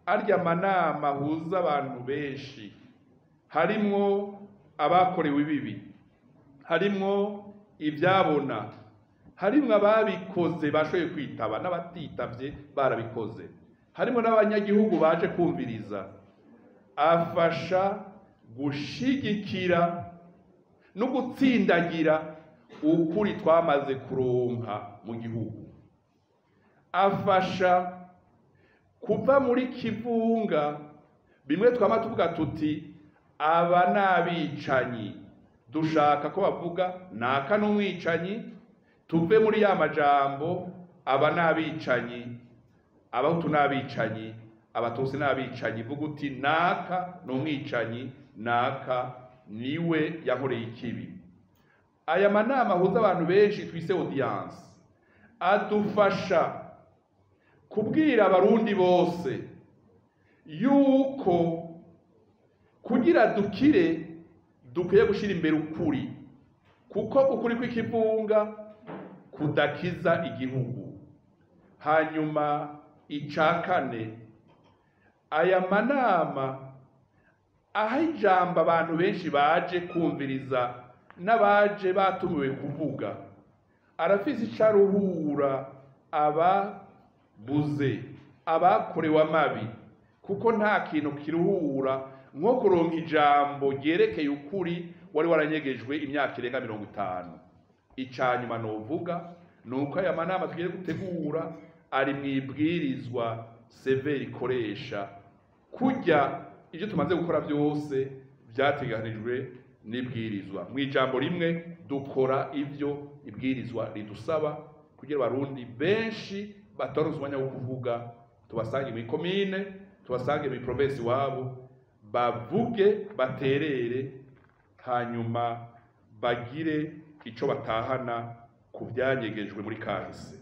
Arya manama ahuza abantu benshi, harimwo abakorewe ibibi, harimwo ivyabona, harimwo ababikoze bashoboye kwitaba n'abatitavye barabikoze, harimwo n'abanyagihugu baje kumviriza, afasha gushigikira no gutsindagira ukuri twamaze kuronka mu gihugu, afasha kuva muri kivunga bimwe twama tuvuga tuti aba n'abicanyi, dushaka ko bavuga naka n'umwicanyi, tuve muri ya majambo aba n'abicanyi, abahutu n'abicanyi, abatutsi n'abicanyi, vuga uti naka n'umwicanyi, naka niwe yankoreye ikibi. Aya manama ahuza abantu benshi twise audience adufasha kubwira abarundi bose yuko kugira dukire dukwiye gushira imbere ukuri, kuko ukuri kw'ikivunga kudakiza igihugu. Hanyuma icakane, aya manama aho ijambo abantu benshi baje kumviriza n'abaje batumiwe kuvuga, arafise ico aruhura ababuze, abakorewe amabi, kuko nta kintu kiruhura nko kuronka ijambo ryerekeye ukuri wari waranyegejwe imyaka irenga 50. Icanyuma novuga nuko aya manama tugiye gutegura ari mwibwirizwa severi ikoresha kurya ivyo tumaze gukora vyose vyateganijwe n'ibwirizwa. Mw'ijambo rimwe, dukora ivyo ibwirizwa ridusaba kugira abarundi benshi bataronse umwanya wo kuvuga, tubasange mw'ikomine, tubasange mw'iprovinsi iwabo, bavuge baterere, hanyuma bagire ico batahana ku vyanyegejwe muri kahise.